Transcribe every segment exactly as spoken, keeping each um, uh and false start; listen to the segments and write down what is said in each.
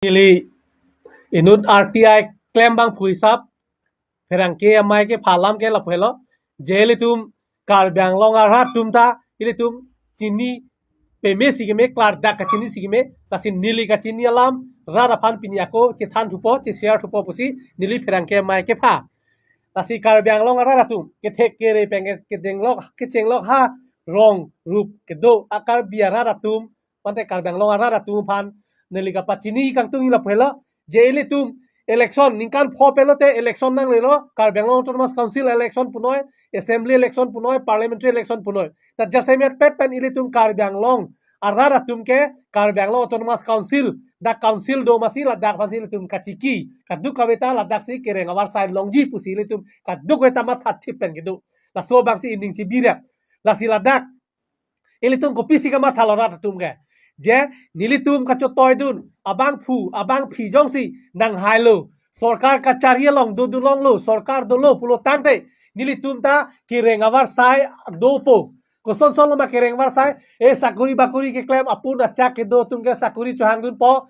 Neli inut R T I klem abangphu hisap pherangke amei kepha alam ke lapu helo. Je ilitum Karbi Anglong arat atum ta ilitum chini peme si keme, klardak kachinisi keme, lasi neli kachini alam rat aphan pini ako chethan thupo, che-share thupo pusi neli pherangke amei kepha. Lasi Karbi Anglong arat atum kethek kere pen ke, kedenglok kechenglok ha rong rup kedo a Karbi arat atum, mate Karbi Anglong arat atum aphan neli kapachini kangtung lapu helo. Je ilitum election ningkan pho pen lote election nanglelo, Karbi Anglong Autonomous Council election punoi, assembly election punoi, parliamentary election punoi. Ta jasemet pet pen ilitum Karbi Anglong arat atum ke Karbi Anglong Autonomous Council, dak council do masi ladak aphansi ilitum kachiki, kadokave ta ladaksi kereng avarsai longji pusi ilitum kadokave ta mathathip pen kedo. Laso abangsi ining chibi rep. Lasi ladak ilitum kopisi kamathalo rat atum ke? Je nelitum kachotoi dun abangphu abangphi jongsi nanghailo, sorkar kachari along dodun longlo, sorkar dolo pulo tangte nelitum ta kereng avarsai dopo. Kosonson lo ma kereng avarsai? E sakori bakori keklem apun achak kedo atum ke sakori chohang dunpo.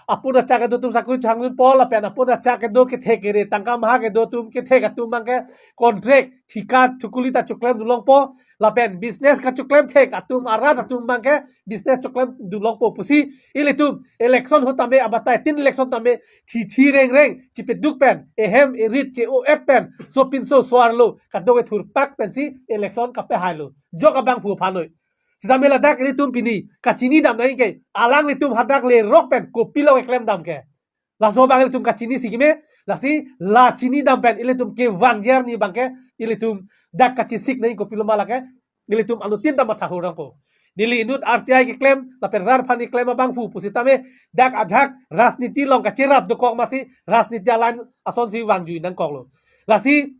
Apun achak kedo atum sakori chohang dunpo, lapen apun achak kedo kethek kere tangka maha kedo atum kethek atum abang ke contract thika thukuli ta choklem dun longpo. Lapen business kachoklem thek atum arat atum abang ke business choklem dun longpo pusi ilitum election ahut tame abatai tin election tame thithi rengreng chipeduk pen, ehem erit che-o-et pen, sopinso so-arlo kadokave thurpak pensi election kapehailo. Jok abangphu aphan noi. Sitame ladak ilitum pini kachini dam nangji ke, alanglitum hadak lerok pen kopilo keklem dam ke. Laso abang ilitum kachinisi keme, lasi la chini dam pen ilitum kevang jer ni abang ke, ilitum dak kachesik nangji kopilo ma lake, ilitum anuttin ta matha hur nangpo. Neli inut R T I keklem lapen rat aphan keklem abangphu pusitame dak ajak rajniti along kacherap dokok masi rajniti alam asonsi vangjui nangkoklo. Lasi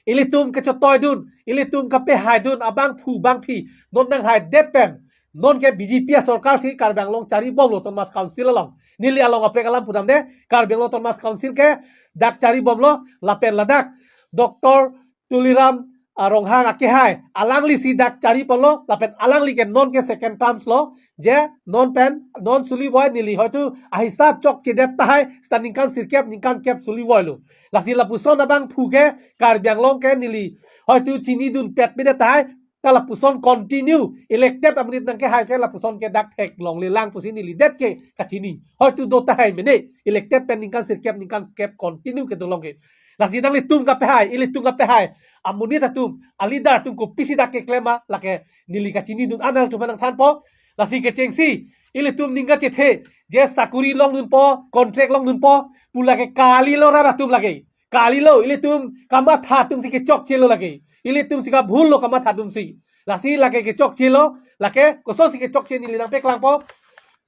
ilitum kachotoi dun, ilitum kapehai dun abangphu abangphi non nanghaidet pen, non ke B J P asorkar si Karbi Anglong charibomlo Autonomous Council along. Neli along kaprek alam pudamde, Karbi Anglong Autonomous Council ke dak charibomlo, lapen ladak Doctor Tuliram, ah, Ronghang akehai, alanglisi dak chariponlo, lapen alangli ke non ke second terms lo, je non pen, non suli voi neli hoitu ahisap chokchedet tahai, seta ningkan sirkep, ningkan kep suli voilo. Lasi lapuson abangphu ke, Karbi Anglong ke neli hoitu chinidun pet medet tahai, ta lapuson continue, elected amonit nangkehai ke lapuson ke dak theklonglelang pusi neli det ke kachini. Hoitu do tahai mene, elected pen ningkan sirkep, ningkan kep continue kedo long ke. Lasi nanglitum kapehai, ilitum kapehai amonit atum, a-leader atum kopisi dak keklem ma, lake neli kachinidun an nangtum aphan nangthanpo. Lasi kechengsi ilitum ning kachethe, je sakori longdunpo, contract longdunpo pu lake kalilo rat atum lake. Kalilo, ilitum kamatha atumsi kechokchelo lake. Ilitumsi kabhullo kamatha atumsi. Lasi lake kechokchelo, lake kosonsi kechokche neli nangpaklangpo.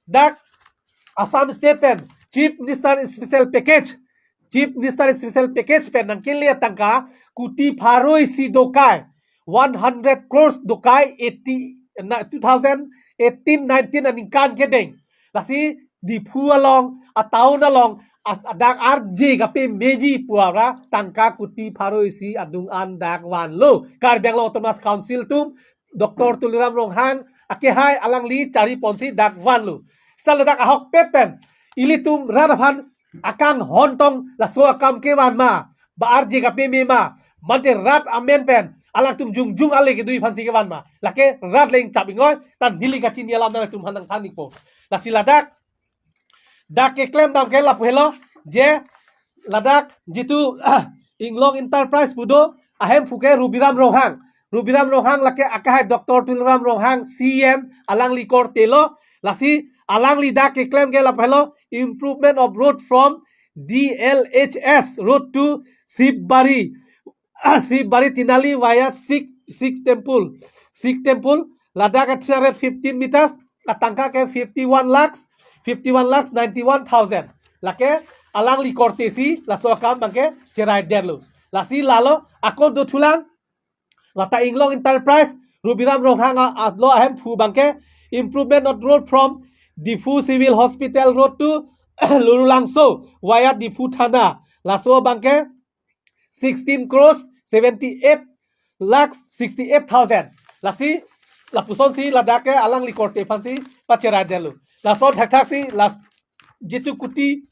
Dak Assam State pen Chief Minister Special Package, Chief Minister Special Package pen nangkele atangka kuti pharo isi dokai, one hundred crores dokai, eighty, na, two thousand eighteen nineteen aningkan kedeng. Lasi Diphu along, a-town along, a-, dak arje kapemeji pu ara tangka kuti pharo isi adung an dak vanlo. Karbi Anglong Autonomous Council atum, Doctor Tuliram Ronghang akehai alangli chariponsi dak vanlo. Seta ladak ahokpet pen ilitum rat aphan akanghon tong laso akam kevan ma, ba arje kapeme ma, mate rat amen pen alangtum jongjong ale kedui aphansi kevan ma, lake rat le ingchap ingloi, ta neli kachini alam nangtum aphan nangthan-ikpo. Lasi ladak dak keklem dam ke lapu helo, je ladak jitu Inglong Enterprise pu do, ahemphu ke Rubiram Ronghang. Rubiram Ronghang lake akehai Doctor Tuliram Ronghang C E M alangli korte lo. Lasi alangli dak keklem ke lapu helo, improvement of road from D L H S road to Sibari, ah, Sibari Tinali via Sikh, Sikh Temple. Sikh Temple, ladak ke three hundred fifteen meters, atangka ke fifty-one lakhs, fifty-one lakhs ninety-one thousand. Lake alangli korte si laso akam abang ke cheraidetlo. Lasi lalo ako dothulang, lata Inglong Enterprise, Rubiram Ronghang a-, alo ahemphu abang ke, improvement of road from Diphu Civil Hospital Road to Lurulangso via Diphu Thana. Laso abang ke sixteen crores seventy-eight lakhs sixty-eight thousand. Lasi, lapusonsi ladak ke alangli korte aphansi pacheraidetlo. Laso thakthak si, las-, jitu kuti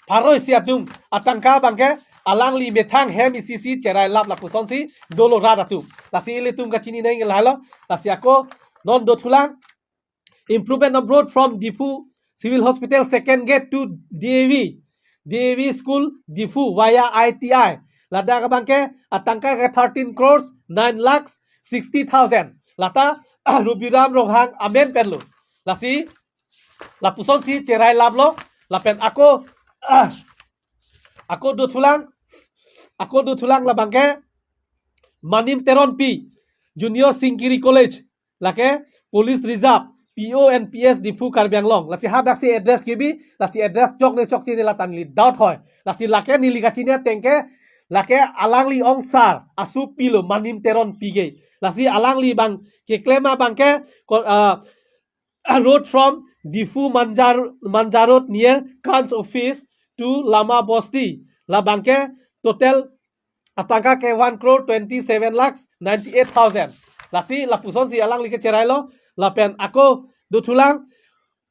pharo isi atum atangka abangke alangli methang hem isi si cherai lap lapusonsi dolo rat atum. Lasi ilitum kachini nang lahelo. Lasi ako non dothulang, improvement of road from Diphu Civil Hospital second gate to D A V, D A V school Diphu via I T I. Ladak abangke atangka ke thirteen crores nine lakhs sixty thousand. Lata Rubiram Ronghang amen pen lo. Lasi lapusonsi cherai lap lo. Lapen ako, ako dothulang, ako dothulang labangke Manim Teronpi, Junior Singkiri College, lake Police Reserve, P O and P S Diphu Karbi Anglong. Lasi hadak si address kebi, lasi address chok ne chokche ne lata neli doubt hoi. Lasi lake neli kachini ateng ke, lake alangli ongsar asu pilo Manim Teronpi ke. Lasi alangli abang keklem abangke ko-, ah, a road from Diphu Manja, Manja Road near Khans office to Lama Bosti. Labangke total atangka ke one crore twenty-seven lakhs ninety-eight thousand. Lasi lapusonsi alangli ke cherai lo. Lapen ako dothulang,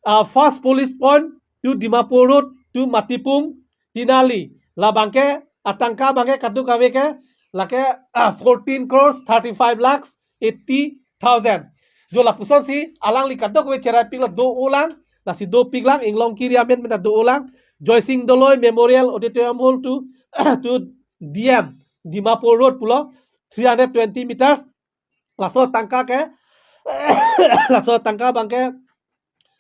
ah, first police point to Dimapur Road to Matipung Tinali. Labangke atangka abangke kadokave ke lake, ah, fourteen crores thirty-five lakhs eighty thousand. Jo lapusonsi alangli kadokave cherai pik lo do-olang, lasi dopik lang, Inglongkiri amen menta do-olang. Joysing Doloi Memorial Auditorium Hall to, to D M, Dimapur Road pulo, three hundred twenty meters. Laso atangka ke, laso atangka abangke,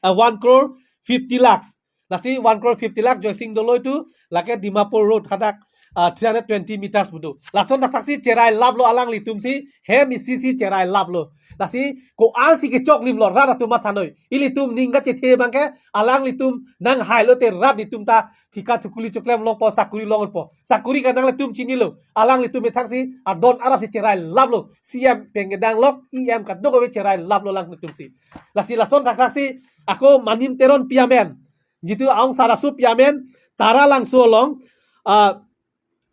ah, one crore fifty lakhs. Lasi one crore fifty lakh Joysing Doloi to lake Dimapur Road hadak, ah, three hundred twenty meters pu do. Lason thakthak si cherai lap lo alanglitum si, hem isi si cherai lap lo. Lasi ko-an si kechoklim lo rat atum mathanoi. Ilitum ning kachethe abangke alanglitum nang hai lote rat ilitum ta thika thukuli choklem longpo, sakuri longpo. Sakuri ke nanglitum chinilo. Alanglitum methang si adon arap si cherai lap lo. C M pengedang lok, E M kadokave cherai lap lo alanglitum si. Lasi lason thakthak si ako Manim Teronpi amen, jitu aongsar asu pi amen, Taralangso along, ah,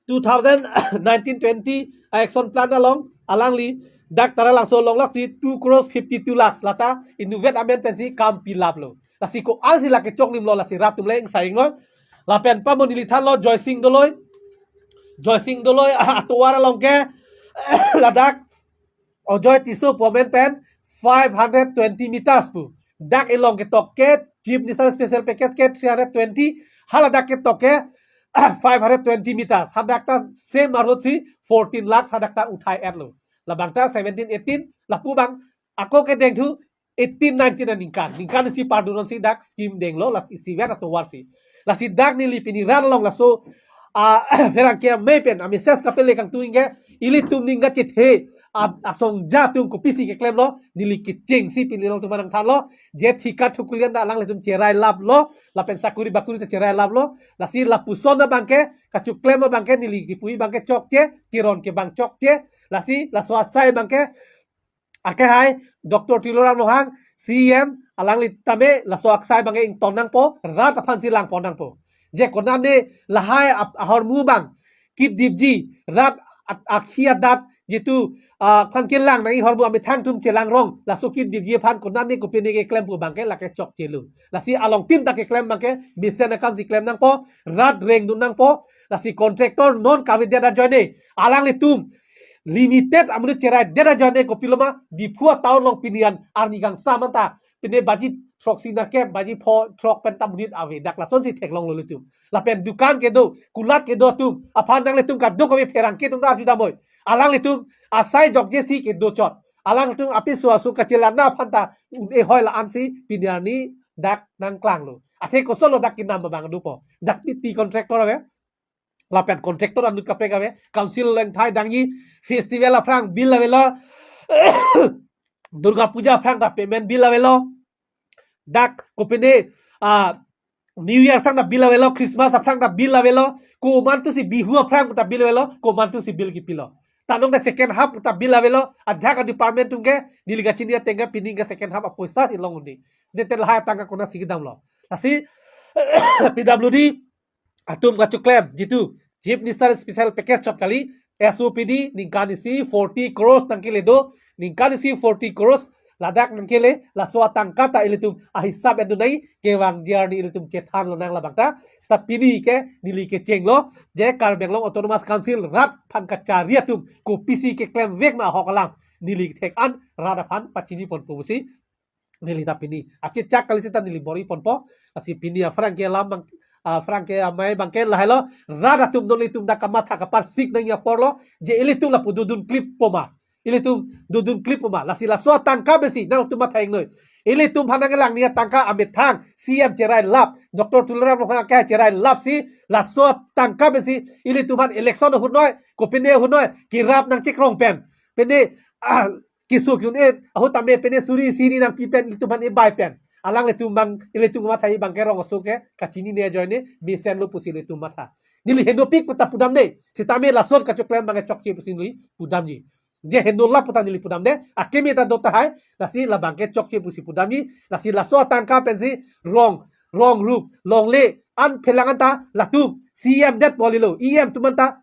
two thousand nineteen twenty action plan along alangli dak Taralangso along lak si two crores fifty-two lakhs lata inutvet amen pensi kam pilap lo. Lasi ko-an si lake choklim lo, lasi rat atum le ingsai inglo. Lapen pamo neli thanlo Joysing Doloi. Joysing Doloi atovar along ke ladak Ajoy Tisso pu amen pen five hundred twenty meters pu. Dak along ketok ke Chief Minister Special Package ke three hundred twenty, haladak ketok ke five hundred twenty meters. Hadak ta same arut si fourteen lakhs hadak ta uthai-et lo. Labang ta seventeen, eighteen, lapu abang ako kedeng thu eighteen, nineteen aningkan. Ningkan isi pardon si dak scheme denglo, lasi isivet atovar si. Lasi dak neli pini rat along laso, ah, pherangke amei pen a-message kapele kangtung ke, ilitum ning kachethe, ah, asong ja atum kopisi keklem lo, neli kecheng si pini along atum nangthanlo, je thika thukuli an ta alanglitum cherai lap lo, lapen sakuri bakuri ta cherai lap lo, lasi lapuson abangke, kachoklem abangke, neli kipu abangke chokche, Teron ke abang chokche, lasi laso asai abangke, akehai Doctor Tuliram Ronghang, C M, alangli tame laso asai abangke ington nangpo, rat aphan si langpon nangpo. Je konane lahai ap-, ahormu abang, kidipji, rat at-, akhi adat, jitu, ah, aphan kelang nangji ahormu amethang atum chelang rong, laso kidipji aphan konane kopine keklem pu abangke lake chokche lo. Lasi along tin ta keklem abangke, mesen akam si klem nangpo, rat rengdun nangpo, lasi contractor non kavedet ajoine, alanglitum, limited amonit cherai det ajoine kopiloma, Diphu a-town along pini an arni kangsam anta, pine baji throksi nerkep, baji pho throk pen ta monit ave, dak lasonsi theklong lo ilitum. Lapen dukan kedo, kulat kedo atum aphan nanglitum kadokave pherangke atum ta arju damnoi. Alanglitum asai jokje si kedo chot. Alanglitum apiso aso kachelana aphan ta un-e hoi la-an si pini arni dak nangklang lo. Athe koson lo dak kenam abang dopo. Dak ti, ti contractor ave. Lapen contractor anut kaprek ave, council lengthai dangji, festival aphrang bill avelo, Durga Puja aphrang ta payment bill avelo, dak kopine, ah, New Year aphrang ta bill avelo, Christmas aphrang ta bill avelo, komantu si Bihu aphrang ta bill avelo, komantu si bill kipilo. Tanong ta second half ta bill avelo, ajak a-department atum ke, neli kachini ateng ke pini ke second half apoisa si long un-e. Detail hai atangka konatsi kedam lo. Lasi, P W D, atum kachoklem, jitu Chief Minister Special Package chot kali, S O P D, ningkan isi forty crores nangkele do, ningkan isi forty crores, Ladak nangkele, laso atangka ta ilitum ahisap endunai, kevangji arni ilitum chethan lonang labang ta. Seta pini ke, neli kechenglo, je Karbi Anglong Autonomous Council rat aphan kachari atum, kopisi keklemvek ma ahok alam, neli thek an, rat aphan pachini ponpo pusi. Neli ta pini. Achi chak kali seta neli bor-i ponpo. Lasi pini aphrang ke alam bang, aphrang ke amei abang ke lahelo. Rat atum non ilitum dak kamatha kaparsik nangji apor lo. Je ilitum lapu dodun klippo ma. Ilitum dodun klippo ma. Lasi laso atangka pensi nangtum matha ingnoi. Ilitum aphan nangkelangji atangka amethang C M cherai lap. Doctor Tuliram Ronghang ke cherai lap si. Laso atangka pensi ilitum aphan election ahut noi. Kopine ahut noi. Kirap nangchekrong pen. Pine, ah, keso ke-un-e ahut tame pine suri isi hini nangpi pen ilitum aphan ebai pen. Alanglitum abang, ilitum matha abang ke rong aso ke kachinine ajoine mesenlo pusi ilitum matha. Neli henopik puta pudamde. Sitame lason kachoklem abang ke chokche pusi neli pudamji. Je heno lap puta neli pudamde. Akimi ta do tahai. Lasi labang ke chokche pusi pudamji. Lasi laso atangka pensi rong, rong rup, longle, an phelang anta latum C M det bolilo. E M atum anta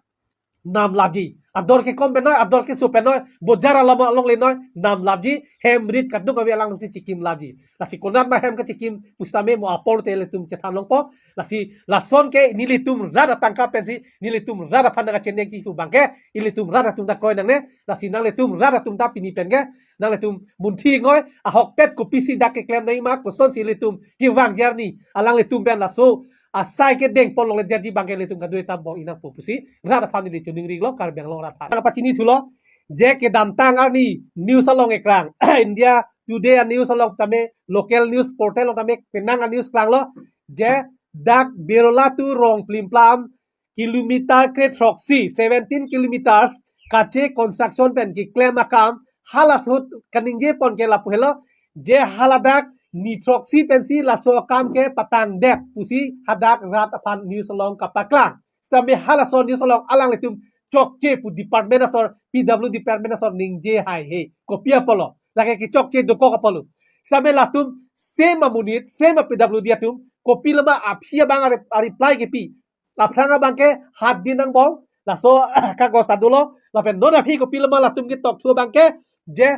nam lapji. Ador kekom pen noi, ador keso pen noi, bojar along along le noi, nam lapji, hem rit kadokave alangsi chikim lapji. Lasi konat ma hem kachikim pusitame mo apor te ilitum chethan longpo. Lasi lason ke nelitum rat atangka pensi, nelitum rat aphan nangkacheneki pu abang ke, ilitum rat atum ta kroi nangne, lasi nanglitum rat atum ta pini pen ke, nanglitum munthi noi, ahokpet kopisi dak keklem nangji ma, kosonsi ilitum kevangji arni, alanglitum pen laso asai kedeng pon longle detji abang ke ilitum kadokave ta bor-i nangpo pusi rat aphan neli choningri lo, Karbi Anglong rat aphan. Nangpachini thulo, je kedamtang arni news along ekrang, India Today a-news along tame, local news portal along tame, penang a-news klanglo, je dak Berola to Rongplimplam kilometer kre throksi, seventeen kilometers, kache construction pen keklem akam, halaso ahut kaningje pon ke lapu helo, je haladak ni throksi pensi laso akam ke patangdet pusi hadak rat aphan news along kapaklang. Sitame halaso news along alanglitum chokche pu department asor, P W department asor ningje haihe. Kopi apotlo? Lake kechokche dokok apotlo. Sitame latum same amonit, same a-P W D atum, kopi lama aphi abang a-re-, a-reply kepi. Aphrang abang ke hat din angbong, laso kagos adolo, lapen non aphi kopi lama latum ketokthu abang ke, je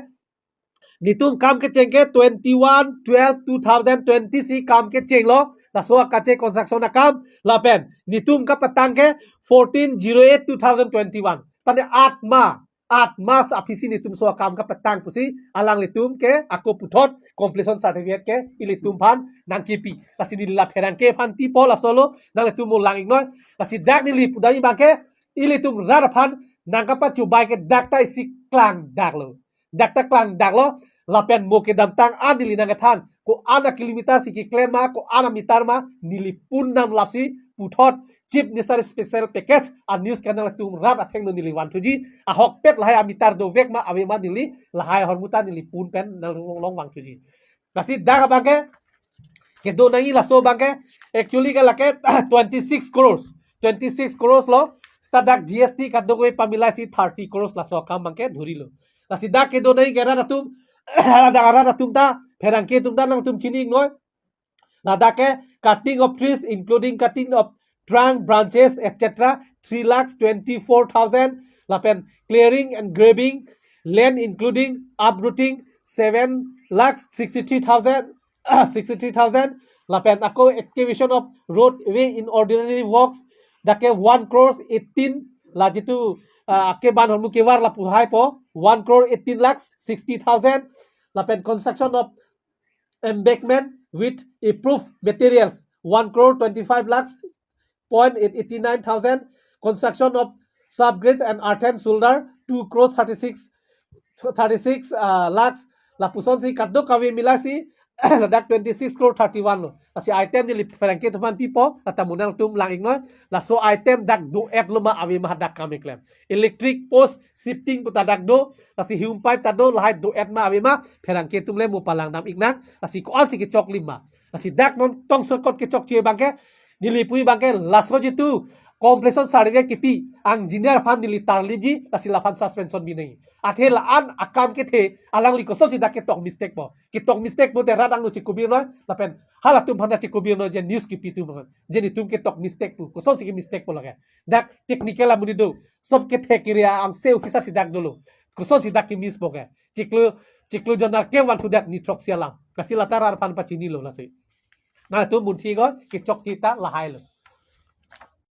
netum kam kecheng ke twenty-one twelve two thousand twenty si kam kechenglo, laso akache construction akam, lapen netum kapatang ke fourteen zero eight two thousand twenty-one. Tane atma, atma aphi si netum laso akam kapatang pusi, alanglitum ke ako puthot completion certificate ke ilitum aphan nangkepi. Lasi neli la pherangke aphan pipo lasolo, nanglitum mo lang-iknoi. Lasi dak neli pudamji abang ke, ilitum rat aphan nangkapachubai ke dak ta isi klangdaklo. Dak ta klangdaklo, lapen mo kedamtang an neli nangkethan, ko-an a-kilometer si keklem ma, ko-an a-meter ma, neli pun nam lapsi puthot Chief Minister Special Package a-news ke nanglitum rat athengno neli vanthuji, ahokpet lahai a-meter dovek ma, ave ma neli, lahai ahormu ta neli pun pen nanglong vangthuji. Lasi dak abang ke, kedo nangji laso abang ke, actually ke lake twenty-six crores. Twenty-six crores lo, seta dak G S T kadokave pamilai si thirty crores laso akam abang ke dhurilo. Lasi dak kedo nangji ke rat atum, dak rat atum ta, pherangke atum ta nangtum chini-iknoi. Ladak ke cutting of trees, including cutting of trunk, branches, et cetera, three lakhs twenty-four thousand, lapen clearing and grading, land including uprooting, seven lakhs sixty-three thousand, sixty-three thousand, lapen ako excavation of roadway in ordinary works, dak ke one crore eighteen, la jitu, ah, keban ahormu kevar lapu haipo, one crore eighteen lakhs sixty thousand, lapen construction of embankment with approved materials, one crore twenty-five lakhs point eighty-nine thousand, construction of sub-grade and earthen shoulder, two crores thirty-six, thirty-six, uh, lakhs, lapuson si kadokave milai si, ladak twenty-six crore thirty-one lo. Lasi item neli pherangke atum aphan pipo, lata mo nangtum lang-iknoi, laso item dak do-etlo ma ave ma hadak kam keklem. Electric post shifting pu ta dak do, lasi hum pipe ta do, lahai do-et ma ave ma, pherangke atum le mo palang dam-iknang, lasi ko-an si kechoklim ma. Lasi dak non tong sokot kechokche abang ke, neli puji abang ke, laso jitu completion certificate kepi, engineer aphan neli tarlipji, lasi laphan suspension bi nangji. Athe la-an akam kethe, alangli kosonsi dak ketok mistake po. Ketok mistake po te rat angno chikubir noi, lapen halatum aphan ta chikubir noi je news kepi atum noi. Je netum ketok mistake pu, kosonsi ke mistake po lake. Dak technical amonit do, sob kethe kiri angse officer si dak dolo. Kosonsi dak ke-miss po ke. Chiklo, chiklo jon arke vanthudet ni throksi alam. Lasi la ta rat aphan pachinilo lasi. Nangtum munthi ko, kechokche ta lahai lo.